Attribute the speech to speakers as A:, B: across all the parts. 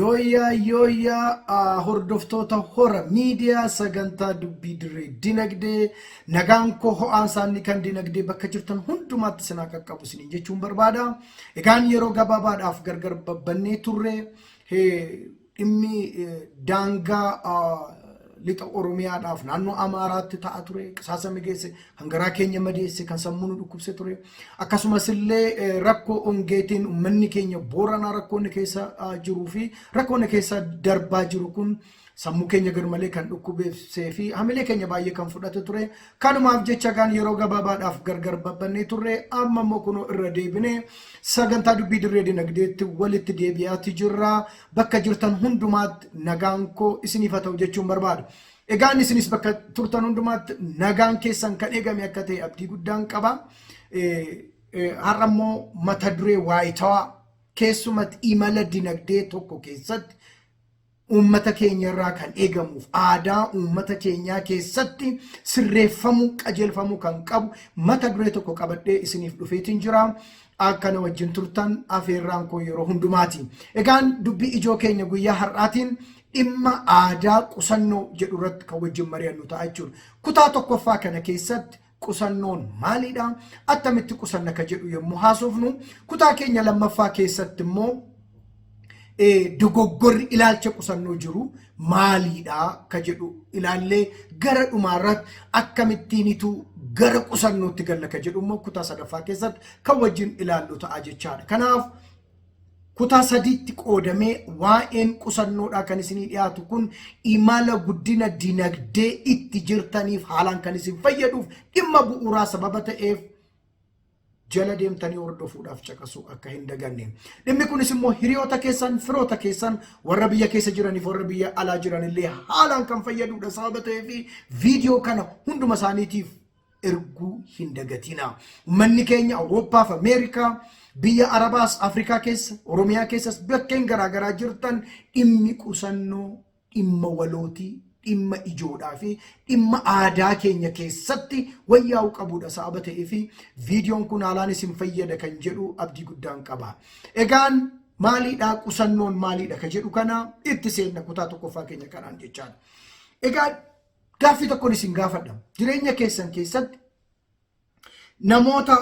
A: Yooyyaa yooyyaa, hordoftoota Hora Miidiyaa, sagantaa Dubbii Dirree Dinagdee, nagaan koo ho'aan isaanii kan dinagdee bakka jirtan hundumaatti sinaa qaqqabu isiniin jechuun barbaada. Egaan yeroo gabaabaadhaaf gargar babbannee turre. Dhimmi daangaa lixa Oromiyaadhaaf naannoo Amaaraatti ta'a ture, qisaasama geesse, kan garaa keenya madeesse, kan sammuu nu dhukkubse ture. Akkasumas illee rakkoo hongeetiin uummanni keenya Booranaa rakkoonni keessa jiruu fi rakkoonni keessa darbaa jiru kun sammuu keenya garmalee kan dhukkubsee fi hamilee keenya baay'ee kan fudhate ture. Kanumaaf jecha gaan yeroo gabaabaadhaaf gargar babbannee turre. Amma immoo kunoo irra deebinee sagantaa Dubbii Dirree Dinagdeetti walitti deebi'aati jirra. Bakka jirtan hundumaatti nagaan koo isiniif haa ta'u jechuun barbaada. Egaan isinis bakka turtan hundumaatti nagaan keessan kan eegame akka ta'e abdii guddaan qaba. Har'a immoo mata duree waayitawaa, keessumatti imala dinagdee tokko keessatti uummata keenya irraa kan eegamuuf aadaa uummata keenyaa keessatti sirreeffamuu, qajeelfamuu kan qabu mata duree tokko qabadhee isiniif dhufeetiin jira. Akka na wajjin turtan afeerraan koo yeroo hundumaati. Egaan dubbii ijoo keenya guyyaa har'aatiin dhimma aadaa qusannoo jedhu irratti kan wajjin mari'annu ta'a jechuudha. Kutaa tokkoffaa kana keessatti qusannoon maalidha? Attamitti qusanna ka jedhu yommuu haasofnu, kutaa keenya lammaffaa keessatti immoo dogoggorri ilaalcha qusannoo jiru maaliidha ka jedhu ilaallee, gara dhumaarratti akkamittiinitu gara qusannootti galla ka jedhu immoo kutaa sadaffaa keessatti kan wajjin ilaallu ta'a jechaadha. Kanaaf kutaa sadiitti qoodamee waa'een qusannoodhaa kan isinii dhiyaatu kun imala guddina dinagdee itti jirtaniif haalaan kan isin fayyaduuf dhimma bu'uuraa sababa ta'eef jala deemtanii hordofuudhaaf caqasuu akka hin daganne. Dhimmi kunis immoo hiriyoota keessan, firoota keessan, warra biyya keessa jiraniif warra biyya alaa jiran illee haalaan kan fayyadudha sababa ta'eef viidiyoo kana hunduma isaaniitiif erguu hin dagatina. Uummanni keenya Awurooppaa fi Ameerikaa, biyya Arabaas, Afrikaa keessa, Oromiyaa keessas bakkeen garaagaraa jirtan dhimmi qusannoo dhimma walootii, dhimma ijoodhaa fi dhimma aadaa keenya keessatti wayyaa'uu qabudha sababa ta'ee fi viidiyoon kun haalaan isin fayyada kan jedhu abdii guddaan qaba. Egaan maaliidha qusannoon, maaliidha ka jedhu kana itti seenna kutaa tokkoffaa keenya kanaan jechaadha. Egaa gaaffii tokkoon isin gaafadha. Jireenya keessan keessatti namoota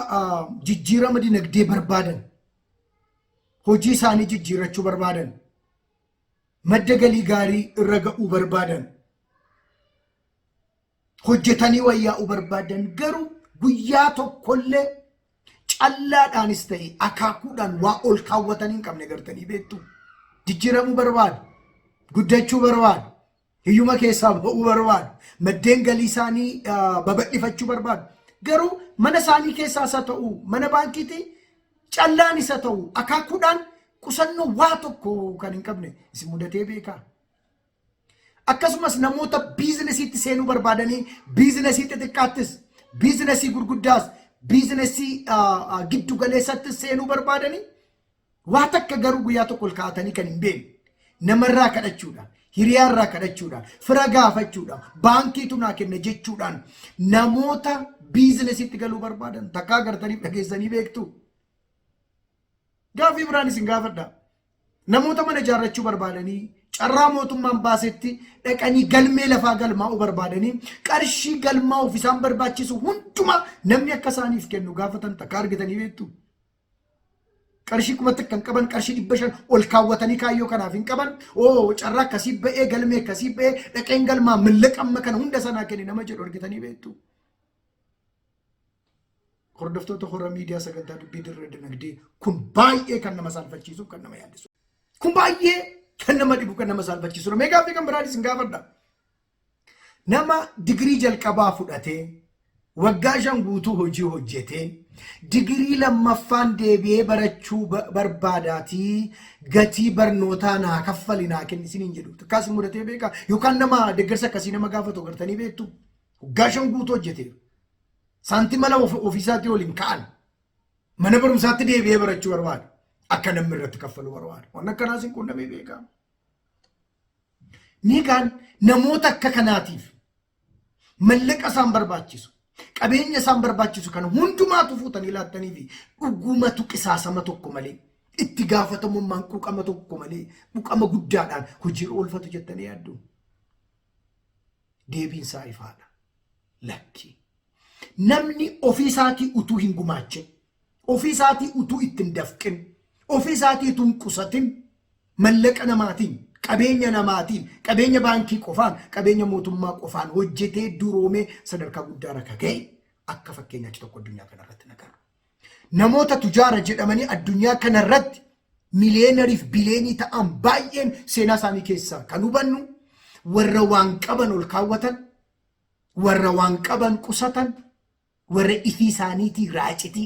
A: jijjiirama dinagdee barbaadan, hojii isaanii jijjiirrachuu barbaadan, madda galii gaarii irra ga'uu barbaadan, hojjetanii wayyaa'uu barbaadan, garuu guyyaa tokkollee callaadhaanis ta'e akaakuudhaan waa ol kaawwatanii hin qabne gartanii beektu. Jijjiiramuu barbaadu, guddachuu barbaadu, hiyyuma keessaa ba'uu barbaadu, maddeen galii isaanii babal'ifachuu barbaadu. Garuu mana isaanii keessaas haa ta'u, mana baankiitii callaan isa ta'u akaakuudhaan qusannoo waa tokko kan hin qabne isin mudatee beekaa? Akkasumas namoota biizinesiitti seenuu barbaadanii, biizinesii xixiqqaattis, biizinesii gurguddaas, biizinesii giddu galeessattis seenuu barbaadanii, waa takka garuu guyyaa tokko ol kaa'atanii kan hin beekne, namarraa kadhachuudhaan, hiriyaarraa kadhachuudhaan, fira gaafachuudhaan, baankiitu naa kenna jechuudhaan namoota biizinesiitti galuu barbaadan takkaa agartanii dhageessanii beektu? Gaaffii biraan isin gaafadha. Namoota mana ijaarrachuu barbaadanii, carraa mootummaan baasetti dhaqanii galmee lafaa galmaa'uu barbaadanii, qarshii galmaa'uuf isaan barbaachisu hundumaa namni akka isaaniif kennu gaafatan takka argitanii beektu? Qarshii 1000 kan qaban, qarshii 500 ol kaawwatanii kaayyoo kanaaf hin qaban. Oo, carraa akkasii ba'ee, galmee akkasii ba'ee, dhaqeen galmaa, mallaqa amma kana hunda sanaa kenne nama jedhu argitanii beektu? Hordoftoota Hora Miidiyaa, sagantaa Dubbii Dirree Dinagdee, kun baay'ee kan nama saalfachiisu, kan nama yaaddisu. Kun baay'ee kan nama dhibu, kan nama saalfachiisu. Mee gaaffii kan biraan isin gaafadha. Nama digirii jalqabaa fudhatee waggaa 5 guutuu hojii hojjetee, digirii lammaffaan deebi'ee barachuu barbaadaatii gatii barnootaa naa kaffali, naa kenni isiniin jedhu. Akkas mudatee beekaa? Yookaan nama deeggarsa akkasii nama gaafatu agartanii beektu? Waggaa 5 guutuu hojjeteera. Saantima 2 ofiisaatii waliin ka'an mana barumsaatti deebi'ee barachuu barbaada. Akka namni irratti kaffalu barbaada. Waan akkanaas hin quunnamee beekaa? Meeqaan namoota akka kanaatiif mallaqa isaan barbaachisu, qabeenya isaan barbaachisu kana hundumaatu fuutanii laattanii fi dhugumatu qisaasama tokko malee Itti gaafatamummaan quuqama tokko malee quuqama guddaadhaan hojiirra oolfatu jettanii yaaddu? Deebiin isaa ifaadha. Lakki. Namni ofii isaatii utuu hin gumaachin, ofii isaatii utuu itti hin dafqin, ofii isaatii utuu hin qusatin, mallaqa namaatiin, qabeenya namaatiin, qabeenya baankii qofaan, qabeenya mootummaa qofaan hojjetee duroomee sadarkaa guddaa irra ka ga'e akka fakkeenyaatti tokko addunyaa kanarratti hin agarru. Namoota tujaara jedhamanii addunyaa kanarratti miliyeenariif bileenii ta'an baay'een seenaa isaanii keessaa kan hubannu warra waan qaban ol kaawwatan, warra waan qaban qusatan, warra ifii isaaniitii raacitii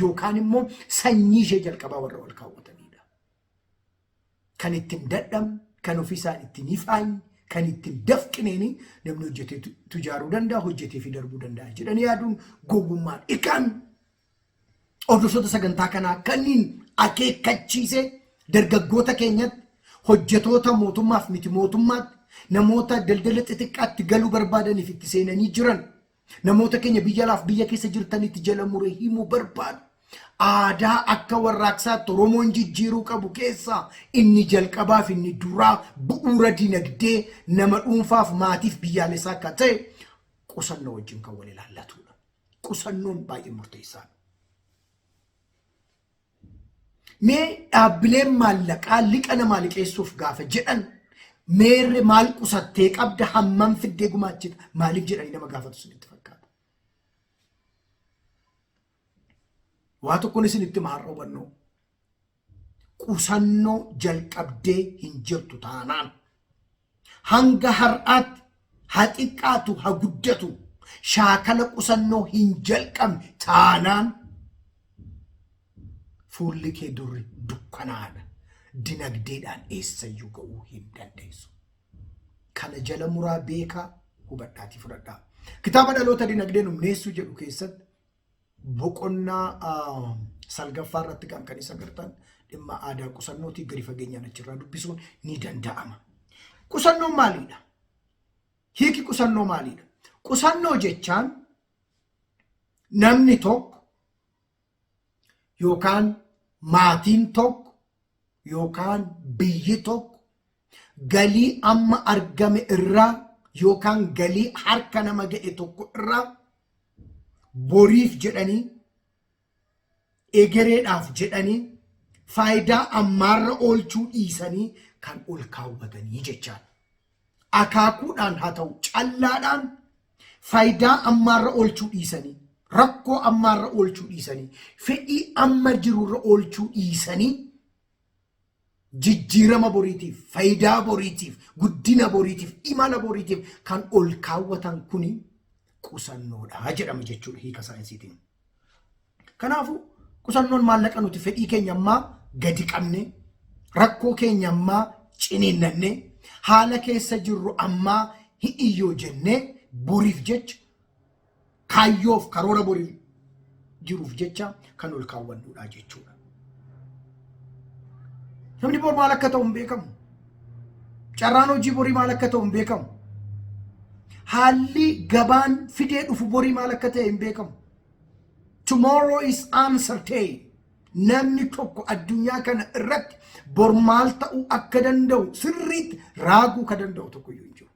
A: yookaan immoo sanyii ishee jalqabaa warra ol kaawwatanidha. Kan ittiin dadhabne, kan ofii isaan ittiin ifaanye, kan ittiin dafqineeni namni hojjetee tujaaruu danda'a, hojjetee fi darbuu danda'a jedhanii yaaduun gowwummaan ikaan hordoftoota sagantaa kanaa kanneen akeekkachiisee dargaggoota keenyatti, hojjetoota mootummaaf miti mootummaatti, namoota daldala xixiqqaatti galuu barbaadaniif itti seenanii jiran, namoota keenya biyya alaaf biyya keessa jirtanitti jala muree himuu barbaadu. Aadaa akka warraaqsaatti Oromoon jijjiiruu qabu keessaa inni jalqabaaf inni duraa bu'uura dinagdee nama dhuunfaaf maatiif biyyaalessaa akka ta'e qusannoo wajjin kan wal ilaallatudha. Qusannoon baay'ee murteessaadha. Mee dhaabbileen maallaqaa liqa namaa liqeessuuf gaafa jedhan meerre maal qusattee qabda, hammam fiddee gumaachita, maaliif jedhanii nama gaafatu isinitti fakkaata? Waa tokkoon isinitti maharra hubannoo. Qusannoo jalqabdee hin jirtu taanaan hanga har'aatti haa xiqqaatu haa guddatu shaakala qusannoo hin jalqabne taanaan fuulli kee durri dukkanaadha. Dinagdeedhaan eessayyuu ga'uu hin dandeessu. Kana jala muraa beekaa hubadhaatii fudhadhaa. Kitaaba Dhaloota Dinagdeen Humneessuu jedhu keessatti boqonnaa salgaffaa irratti kan kan isa agartan dhimma aadaa qusannootii gadi fageenyaan achirraa dubbisuun ni danda'ama. Qusannoon maaliidha? Hiiki qusannoo maaliidha? Qusannoo jechaan namni tokko yookaan maatiin tokko yookaan biyyi tokko galii amma argame irraa yookaan galii harka nama ga'e tokko irraa boriif jedhanii, egereedhaaf jedhanii, faayidaa ammaarra oolchuu dhiisanii kan ol kaawwatanii jechaadha. Akaakuudhaan haa ta'u callaadhaan faayidaa ammaarra oolchuu dhiisanii, rakkoo ammaarra oolchuu dhiisanii, fedhii amma jirurra oolchuu dhiisanii jijjiirama boriitiif, faayidaa boriitiif, guddina boriitiif, imala boriitiif kan ol kaawwatan kuni qusannoodha jedhama jechuudha hiika saayinsiitiin. Kanaafuu qusannoon maallaqa nuti fedhii keenya ammaa gadi qabne, rakkoo keenya ammaa ciniinnanne, haala keessa jirru ammaa hi'iyyoo jennee boriif jecha, kaayyoof karoora boriif jiruuf jecha kan ol kaawwannuudha jechuudha. Namni bor maal akka ta'u hin beekamu. Carraan hojii borii maal akka ta'u hin beekamu. Haalli gabaan fidee dhufu borii maal akka ta'e hin beekamu. Tomorrow is uncertain. Namni tokko addunyaa kana irratti bor maal ta'uu akka danda'u sirriitti raaguu ka danda'u tokko iyyuu hin jiru.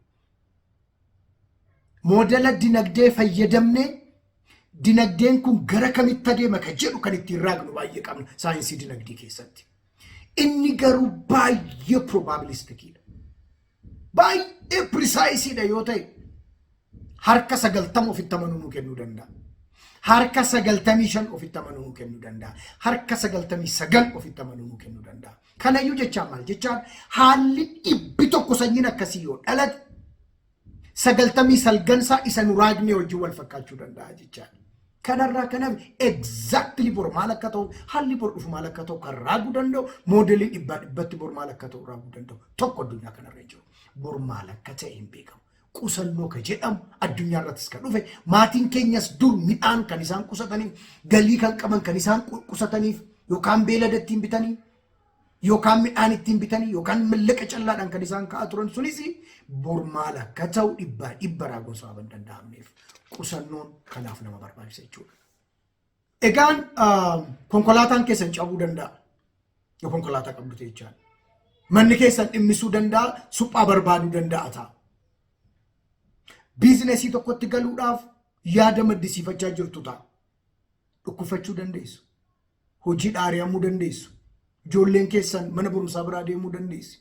A: Moodela dinagdee fayyadamnee dinagdeen kun gara kamitti adeema ka jedhu kan ittiin raagnu baay'ee qabna saayinsii dinagdee keessatti. Inni garuu baay'ee probabilistikiidha. Baay'ee precise yoo ta'e harka 90 ofitti amanuu nuu kennuu danda'a. Harka 95 ofitti amanuu nuu kennuu danda'a. Harka 99 ofitti amanuu nuu kennuu danda'a. Kanayyuu jechaan maal jechaan, haalli dhibbi tokko sanyiin akkasii yoo dhalate sagaltamii salgansaa isa nu raagnee wajjin wal fakkaachuu danda'a jechaadha. Kanarraa kanaaf exactly bor maal akka ta'u, haalli bor dhufu maal akka ta'u kan raaguu danda'u, moodeliin dhibbaa dhibbatti bor maal akka ta'u raaguu danda'u tokko addunyaa kanarra hin jiru. Bor maal akka ta'e hin beekamu. Qusannoo ka jedhamu addunyaa irrattis kan dhufe, maatiin keenyas dur midhaan kan isaan qusataniif, galii kan qaban kan isaan qusataniif, yookaan beelada ittiin bitanii, yookaan midhaan ittiin bitanii, yookaan mallaqa callaadhaan kan isaan ka'aa turan sunis bor maal akka ta'u dhibbaa dhibba raaguun sababa hin danda'amneef qusannoon kanaaf nama barbaachisa jechuudha. Egaan konkolaataan keessan cabuu danda'a. Yoo konkolaataa qabdu ta'e jechaadha. Manni keessan dhimmisuu danda'a, suphaa barbaaduu danda'a ta'a. Biizinesii tokkotti galuudhaaf yaada maddisiifachaa jirtu ta'a. Dhukkubfachuu dandeessu. Hojii dhaari'amuu dandeessu. Ijoolleen keessan mana barumsaa biraa deemuu dandeessi.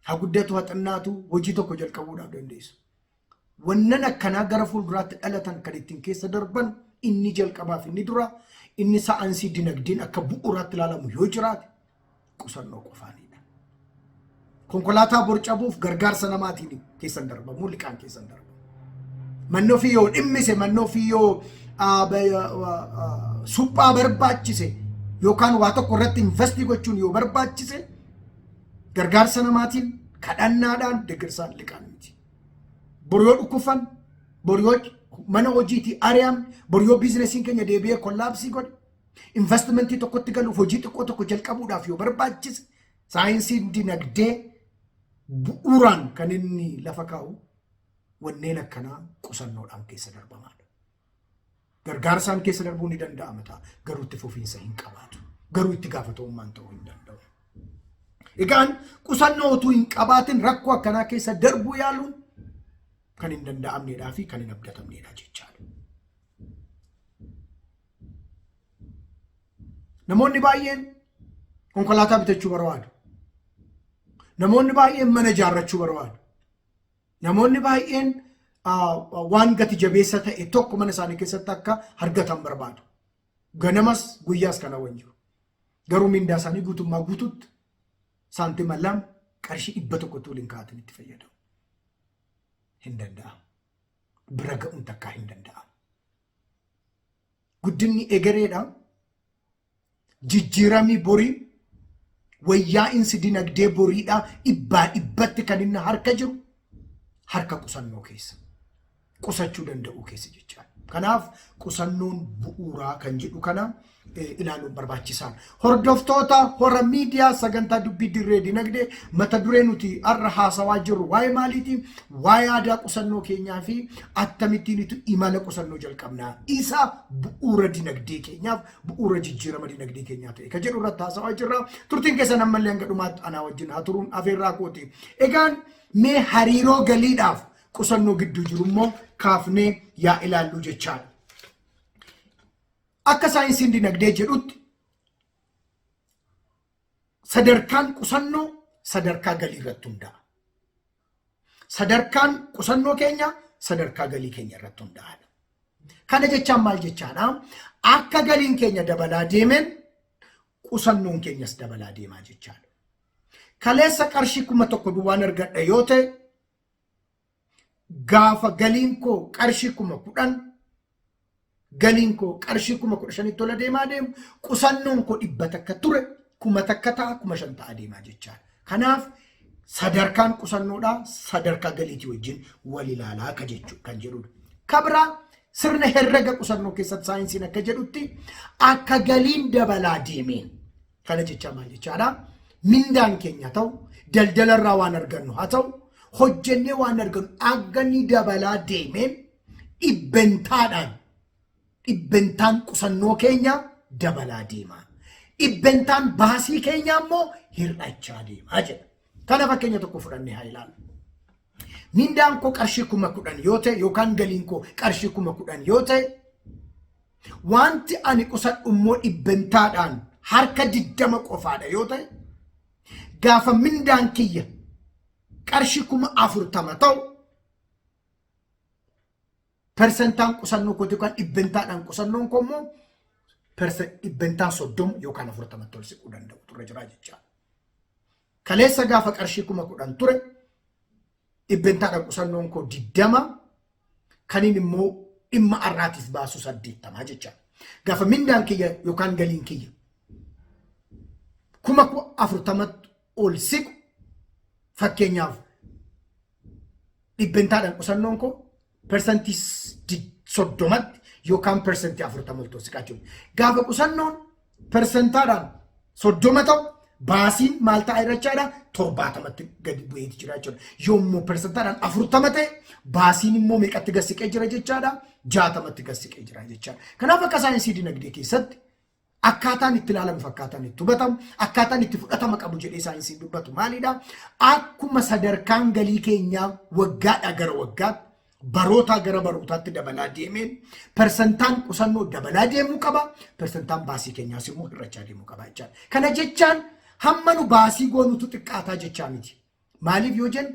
A: Haa guddatu haa xinnaatu hojii tokko jalqabuudhaaf dandeessu. Wannan akkanaa gara fuulduraatti dhalatan kan ittiin keessa darban inni jalqabaaf inni dura inni saayinsii dinagdeen akka bu'uuraatti ilaalamu yoo jiraate qusannoo qofaanidha. Konkolaataa bor cabuuf gargaarsa namaatiin keessan darbamu liqaan keessan darbamu. Manni ofii yoo dhimmise manni ofii yoo suphaa barbaachise yookaan waa tokko irratti investii gochuun yoo barbaachise gargaarsa namaatiin kadhannaadhaan deeggarsaan liqaan miti. Bor yoo dhukkufan, bor yoo mana hojiitii ari'amne, bor yoo biizinesiin keenya deebi'ee kollaapsii godhe, investimentii tokkotti galuuf hojii xiqqoo tokko jalqabuudhaaf yoo barbaachise saayinsiin dinagdee bu'uuraan kan inni lafa kaa'u wanneen akkanaa qusannoodhaan keessa darbamaadha. Gargaarsaan keessa darbuu ni danda'ama ta'a. Garuu itti fufiinsa hin qabaatu. Garuu itti gaafatamummaan ta'uu hin danda'u. Egaan qusannoo utuu hin qabaatin rakkoo akkanaa keessa darbuu yaaluun kan hin danda'amneedhaa fi kan hin abdatamneedha jechaadha. Namoonni baay'een konkolaataa bitachuu barbaadu. Namoonni baay'een mana ijaarrachuu barbaadu. Namoonni baay'een waan gati jabeessa ta'e tokko mana isaanii keessatti akka argatan barbaadu. Ganamas guyyaas kan hawwan jiru. Garuu mindaa isaanii guutummaa guututti saantima 2 qarshii 100tti waliin kaa'atan itti fayyadamu. Hin danda'amu. Bira ga'uun takkaa hin danda'amu. Guddinni egereedha. Jijjiiramii borii wayyaa'insi dinagdee boriidha dhibbaa dhibbatti kan inni harka jiru harka qusannoo keessa. Qusachuu danda'uu keessa jechaadha. Kanaaf qusannoon bu'uuraa kan jedhu kana ilaaluun barbaachisaadha. Hordoftoota Hora Miidiyaa sagantaa dubbii dirree dinagdee mata duree nuti har'a haasawaa jirru waa'ee maaliiti? Waa'ee aadaa qusannoo keenyaa fi akkamittiin itti imala qusannoo jalqabnaa. Isa bu'uura dinagdee keenyaaf bu'uura jijjiirama dinagdee keenyaa ta'e kan jedhu irratti haasawaa jirra. Turtiin keessan ammallee hanga dhumaatti anaa wajjin haa turuun afeerraa kooti. Egaan mee hariiroo galiidhaaf qusannoo gidduu jiru immoo kaafnee yaa ilaallu jechaadha. Akka saayinsiin dinagdee jedhutti sadarkaan qusannoo sadarkaa galii irratti hundaa'a. Sadarkaan qusannoo keenya sadarkaa galii keenya irratti hundaa'a. Kana jechaan maal jechaadha? Akka galiin keenya dabalaa deemeen qusannoon keenyas dabalaa deemaa jechaadha. Kaleessa qarshii 1000 duwwaan argadha yoo ta'e gaafa galiin koo qarshii 10,000 galiin koo qarshii 15,000tti tola deemaa deemu qusannoon koo 100 ture 1000 ta'a 5,000 ta'a deemaa jechaadha. Kanaaf sadarkaan qusannoodhaa sadarkaa galiitii wajjin wal ilaalaa akka jechuu kan jedhudha. Kabraa sirna herrega qusannoo keessatti saayinsiin akka jedhutti akka galiin dabalaa deemeen Kana jechaa maal jechaadha? Mindaan keenya ta'u, daldalarraa waan argannu haa ta'u, hojjennee waan argannu akka inni dabalaa deemeen dhibbentaadhaan dhibbentaan qusannoo keenya dabalaa deema. Dhibbentaan baasii keenya immoo hir'achaa deema jedha. Kana fakkeenya tokko fudhannee haa ilaallu. Mindaan koo qarshii 10,000 yoo ta'e yookaan galiin koo qarshii 10,000 yoo ta'e wanti ani qusadhu immoo dhibbentaadhaan harka 20 qofaadha yoo ta'e gaafa mindaan kiyya qarshii 40,000 ta'u persentaan qusannoo kooti yookaan dhibbentaadhaan qusannoon koo immoo dhibbentaan 30 yookaan 40tti ol siquu danda'u turre jira jechaadha. Kaleessa gaafa qarshii 10,000 ture dhibbentaadhaan qusannoon koo 20 kaniin immoo dhimma har'aatiif baasu 80 jechaadha. Gaafa mindaan kiyya yookaan galiin kiyya 40,000tti ol siqu fakkeenyaaf dhibbentaadhaan qusannoon koo persentii 30tti yookaan persentii 40 ol siqaa jechuudha. Gaafa qusannoon persentaadhaan 30 ta'u baasiin maal ta'a jechaadha 70tti gadi bu'eeti jira jechuudha. Yommuu persentaadhaan 40 ta'e baasiin immoo meeqatti gad siqee jira jechaadha 60tti gad siqee jira jechaadha. Kanaaf akka saayinsii dinagdee keessatti Akkaataan itti ilaalamu, akkaataan itti hubatamu, akkaataan itti fudhatama qabu jedhee saayinsiin dubbatu maalidha? Akkuma sadarkaan galii keenyaa waggaadhaa gara waggaatti, barootaa gara barootaatti dabalaa deemeen, persentaan qusannoo dabalaa deemuu qaba, persentaan baasii keenyaas immoo hir'achaa deemuu qaba jechaadha. Kana jechaan hamma nu baasii goonutu xiqqaataa jechaa miti. Maaliif yoo jennu,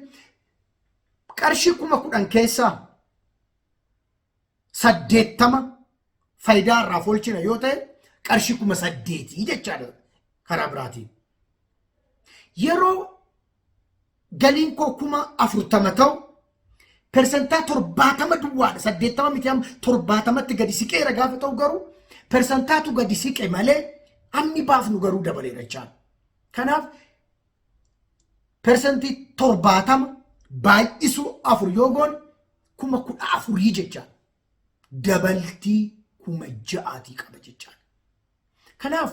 A: qarshii 10,000 keessaa 80 faayidaa irraaf oolchina yoo ta'e, qarshii 8,000 jechaadha karaa biraatiin. Yeroo galiin koo 40,000 ta'u, 70% duwwaadha. 80 miti, amma 70tti gadi siqeera gaafa ta'u garuu, persentaatu gadi siqe malee hammi baafnu garuu dabaleera jechaadha. Kanaaf 70% baay'isuu afur yoo goone, 14,000 jechaadha. Dabaltii 6,000 qaba jechaadha. Kanaaf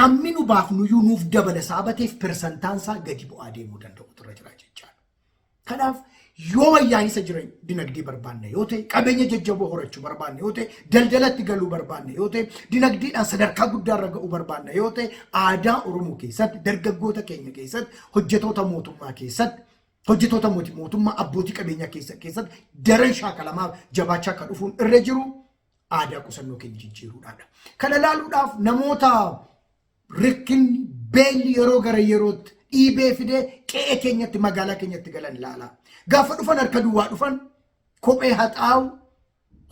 A: ammi nu baafnuyyuu nuuf dabala saabateef, persentaan isaa gadi bu'aa deemuu danda'u irra jira jechaadha. Kanaaf yoo wayyaa'insa jira dinagdee barbaanne yoo ta'e, qabeenya jajjaboo horachuu barbaanne yoo ta'e, daldalatti galuu barbaanne yoo ta'e, dinagdeedhaan sadarkaa guddaarra ga'uu barbaanne yoo ta'e, aadaa Oromoo keessatti, dargaggoota keenya keessatti, hojjetoota mootummaa keessatti, hojjetoota mootummaa, abbootii qabeenyaa keessatti daran shaakalamaa jabaachaa kan dhufuun irra jiru aadaa qusannoo keenya jijjiiruudhaadha. Kana ilaaluudhaaf namoota rakkinni beelli yeroo gara yerootti dhiibee fidee qe'ee keenyatti, magaalaa keenyatti galan ilaalaa. Gaafa dhufan harka duwwaa dhufan, kophee haxaa'u,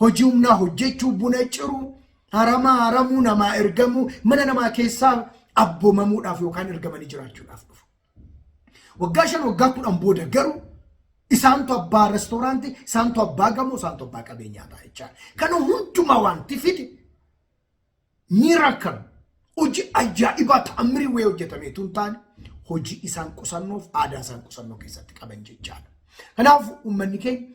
A: hojii humnaa hojjechuu, buna ciruu, haramaa haramuu, namaa ergamuu, mana namaa keessaa abboomamuudhaaf yookaan ergamanii jiraachuudhaaf dhufu. Waggaa 5, waggaa 10 booda garuu isaantu abbaa reestooraantii, isaantu abbaa gamoo, isaantu abbaa qabeenyaa ta'a jechaadha. Kana hundumaa wanti fide miracle, hojii ajaa'ibaa ta'ammirii wayii hojjetameetu hin taane, hojii isaan qusannoof aadaa isaan qusannoo keessatti qaban jechaadha. Kanaaf uummanni keenya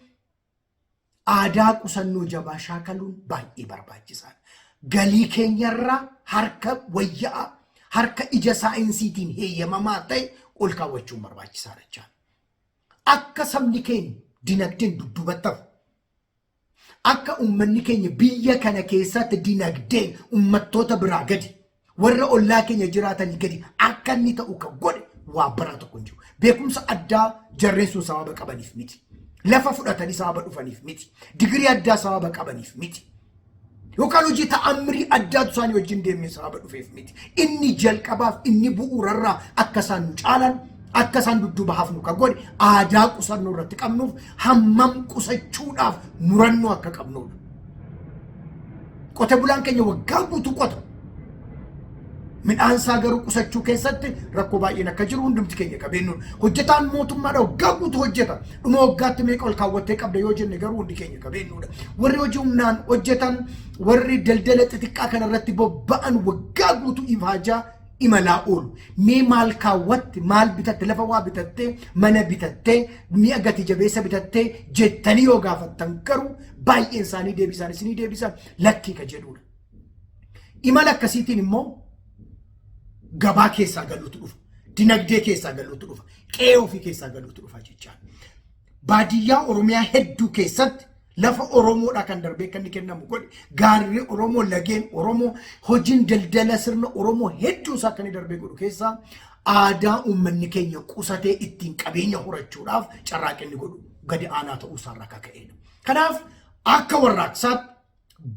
A: aadaa qusannoo jabaa shaakaluun baay'ee barbaachisaadha. Galii keenyarraa harka wayyaa'aa, harka ija saayinsiitiin heeyyamamaa ta'e ol kaawwachuun barbaachisaadha jechaadha. Akka sabni keenya dinagdeen dudduubatti hafu, akka uummanni keenya biyya kana keessatti dinagdeen uummattoota biraa gadi, warra ollaa keenya jiraatanii gadi akka inni ta'u kan godhe waa baraa tokko hin jiru. Beekumsa addaa jarreen sun sababa qabaniif miti. Lafa fudhatanii sababa dhufaniif miti. Digirii addaa sababa qabaniif miti. Yookaan hojii ta'ammirii addaatu isaanii wajjin deemee sababa dhufeef miti. Inni jalqabaaf inni bu'uurarraa akka isaan nu caalan, akka isaan dudduuba hafnu kan godhe aadaa qusannoo irratti qabnuuf hammam qusachuudhaaf murannoo akka qabnudha. Qote bulaan keenya waggaa guutuu qota. Midhaan isaa garuu qusachuu keessatti rakkoo baay'een akka jiru hundumti keenya qabeenyudha. Hojjetaan mootummaadha waggaa guutuu hojjeta. Dhuma waggaatti meeqa ol kaawwattee qabda yoo jenne garuu hundi keenya qabeenyudha. Warri hojii humnaan hojjetan, warri daldala xixiqqaa kanarratti bobba'an waggaa guutuu ifaajaa imalaa oolu. Mee maal kaawwatte, maal bitatte, lafa waa bitattee, mana bitattee, mi'a gati jabeessa bitattee jettanii yoo gaafattan garuu baay'een isaanii deebisan isinii deebisan lakkii ka jedhudha. Imala akkasiitiin immoo gabaa keessaa galuutu dhufa. Dinagdee keessaa galuutu dhufa. Qe'ee ofii keessaa galuutu dhufa jechaadha. Baadiyyaa Oromiyaa hedduu keessatti lafa Oromoodha kan darbee kan inni kennamu godhe, gaarri Oromoo, lageen Oromoo, hojiin daldala sirna Oromoo hedduu isaa kan inni darbee godhu keessaa aadaa uummanni keenya qusatee ittiin qabeenya horachuudhaaf carraaqinni godhu gadi aanaa ta'uu isaarraa akka ka'edha. Kanaaf akka warraaqsaatti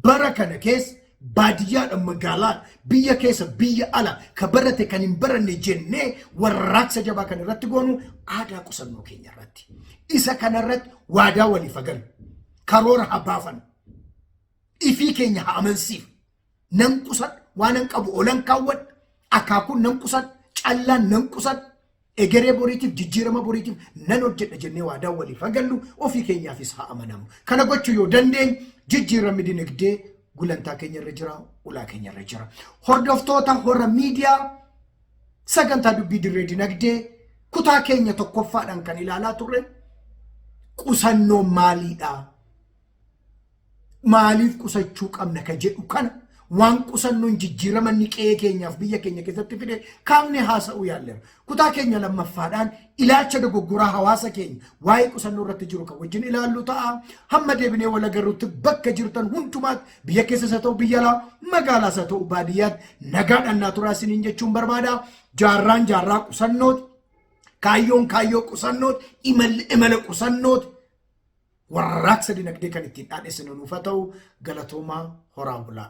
A: bara kana keessa baadiyyaadha, magaalaan, biyya keessa, biyya ala, ka barate, kan hin baranne jennee warraaqsa jabaa kan irratti goonu aadaa qusannoo keenya irratti. Isa kana irratti waadaa waliif galu. Karoora haa baafan. Ifii keenya haa amansiif. Nan qusadha, waan nan qabu olan kaawwadha. Akaakuun nan qusadha, callaan nan qusadha. Egeree boriitiif, jijjiirama boriitiif nan hojjedha jennee waadaa waliif agallu, ofii keenyaafis haa amanamu. Kana gochuu yoo dandeenye jijjiiramni dinagdee gulantaa keenya irra jira, ulaa keenya irra jira. Hordoftoota Hora Miidiyaa, sagantaa dubbii dirree dinagdee kutaa keenya tokkoffaadhaan kan ilaalaa turre qusannoo maaliidha? Maaliif qusachuu qabna ka jedhu kana Waan qusannoon jijjiirama inni qe'ee keenyaaf biyya keenya keessatti fide kaafnee haasa'uu yaalleera. Kutaa keenya lammaffaadhaan ilaalcha dogoggoraa hawaasa keenya waa'ee qusannoo irratti jiru kan wajjin ilaallu ta'a. Hamma deebinee wal agarrutti bakka jirtan hundumaatti biyya keessas haa ta'u biyya alaa magaalaas haa ta'u baadiyyaatti nagaadhaan naa turaa isiniin jechuun barbaada. Jaarraan jaarraa qusannooti. Kaayyoon kaayyoo qusannooti. Imalli imala qusannooti. Warraaqsa dinagdee kan ittiin dhaadhessinu nuuf haa ta'u galatoomaa horaa bulaa.